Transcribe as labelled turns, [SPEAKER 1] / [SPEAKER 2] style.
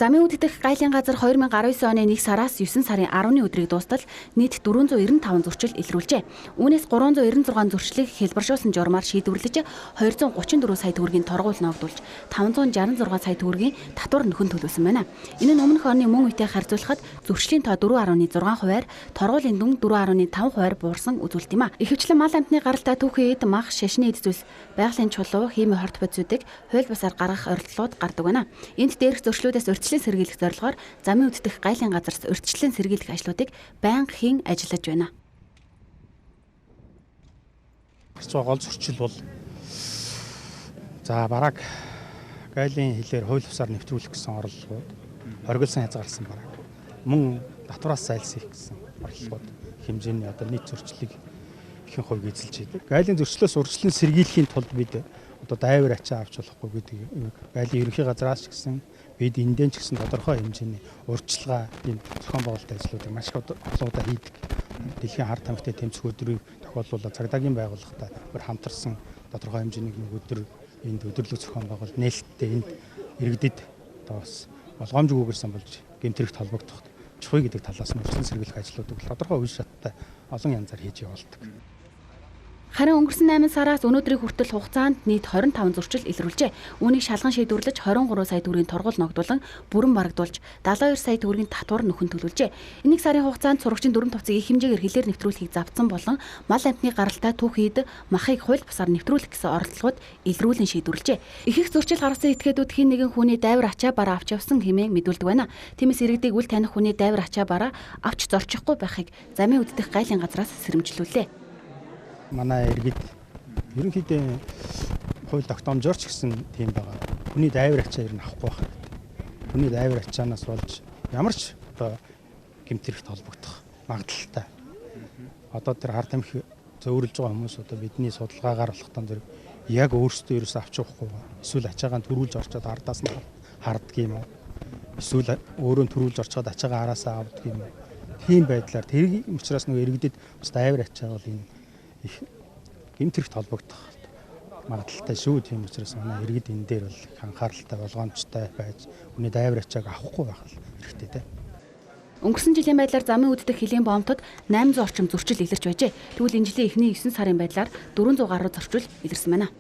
[SPEAKER 1] Замын үүддэх гайлын газар 2019 оны 1 сараас 9 сарын 10-ны өдрийг дуустал нийт 495 зөрчил илрүүлжээ. Үүнээс 396 зөрчлийг хэлбэршүүлсэн журмаар шийдвэрлэж 234 сая төгрөгийн торгуул ногдуулж 566 сая төгрөгийн татвар нөхөн төлөвлөсөн байна. Энэ нь өмнөх оны мөн үетэй харьцуулахад зөрчлийн тоо 4.6 хувиар, торгуулийн дүн 4.5 хувиар буурсан үзүүлэлт юм а. Ихэвчлэн мал амьтны гаралтай түүхэн эд, мах, шашны эд зүйлс, байгалийн чулуу, хими хорт бодисуудыг хууль бусаар гаргах оролдлогод гардаг байна. Энд дээрх зөрчлүүдээс урьдчилан сэргийлэх зорилгоор замын үүддэх гайлын газар урьдчилан сэргийлэх ажлуудыг байнга хийн ажиллаж байна.
[SPEAKER 2] Гарч байгаа гол зөрчил бол за бараг гайлын хилээр хууль бусаар нэвтрүүлэх гэсэн оролдлогод, хоригдсан хязгаарласан бараг мөн татвараас зайлсхийх гэсэн оролдлогод хэмжээний одоо нийт зөрчлийг ихэнх хувийг эзэлж байдаг. Гайлын зөрчлөөс урьдчилан сэргийлэхийн тулд бид одоо дайвар ачаа авч болохгүй гэдэг гайлын ерөнхий газраас ч гэсэн бид эндэн ч гэсэн тодорхой хэмжээний урьдчилгаа тийм зохион байгуулалтын ажлуудыг маш их олон удаа хийдэг. Дэлхийн хар тамхитай тэмцэх өдрийг тохиолдуулаад цагдаагийн байгууллагатай бүр хамтарсан тодорхой хэмжээний нэг өдөр энд өдөрлөг зохион байгуулалт нээлттэй энд иргэдэд одоо бас болгоомжгүйгээр самбалж гэмт хэрэгт холбогдох чухал гэдэг талаас нь урьдчилан сэргийлэх ажлуудыг тодорхой үе шаттай олон янзаар хийж явуулдаг.
[SPEAKER 1] Харин өнгөрсөн 8 сараас өнөөдрийг хүртэл хугацаанд нийт 25 зөрчил илрүүлжээ. Үүнийг шалган шийдвэрлэж 23 сая төгрөгийн торгуул ногдуулан бүрэн барагдуулж 72 сая төгрөгийн татвар нөхөн төлөвлөжээ. Энэ сарын хугацаанд сурагчийн дөрвөн товцыг их хэмжээгээр хилээр нэвтрүүлэхийг завдсан болон мал амьтны гаралтай түүхийд махыг хууль бусаар нэвтрүүлэх гэсэн оролдлогод илрүүлэн шийдвэрлэжээ. Их их зөрчил гаргасан этгээдүүд хэн нэгэн хүний дайвар ачаа бараа авч явсан хэмээн мэдүүлдэг байна. Тиймээс иргэдийг үл таних хүний дайвар ачаа бараа авч зорчихгүй байхыг замын үүддэх гайлын газраас сэрэмжлүүлээ.
[SPEAKER 2] Манай иргэд ерөнхийдөө хууль тогтоомжоор ч гэсэн тийм байгаа. Хүний дайвар ачаа ер нь авахгүй байх хэрэгтэй. Хүний дайвар ачаанаас болж ямар ч одоо гэмт хэрэгт холбогдох магадлалтай. Одоо тэр хар тамхи зөөвөрлж байгаа хүмүүс одоо бидний судалгаагаар болохтон зэрэг яг өөрсдөө ерөөсөө авч явахгүй. Эсвэл ачаагаа төрүүлж орчоод ардаас нь харддаг юм уу? Эсвэл өөрөө төрүүлж орчоод ачаагаа араасаа авдаг юм уу? Тийм байдлаар тэр учраас нөгөө иргэдэд бас дайвар ачаа бол энэ их гэмт хэрэгт холбогдох магадлалтай шүү. Тийм учраас манай иргэд энэ дээр бол их анхааралтай, болгоомжтой байж хүний дайвар ачааг авахгүй байх хэрэгтэй дээ.
[SPEAKER 1] Өнгөрсөн жилийн байдлаар замын үүддэх хөлийн бомтод 800 орчим зөрчил илэрч байжээ. Тэгвэл энэ жилийн эхний 9 сарын байдлаар 400 гаруй зөрчил илэрсэн байна.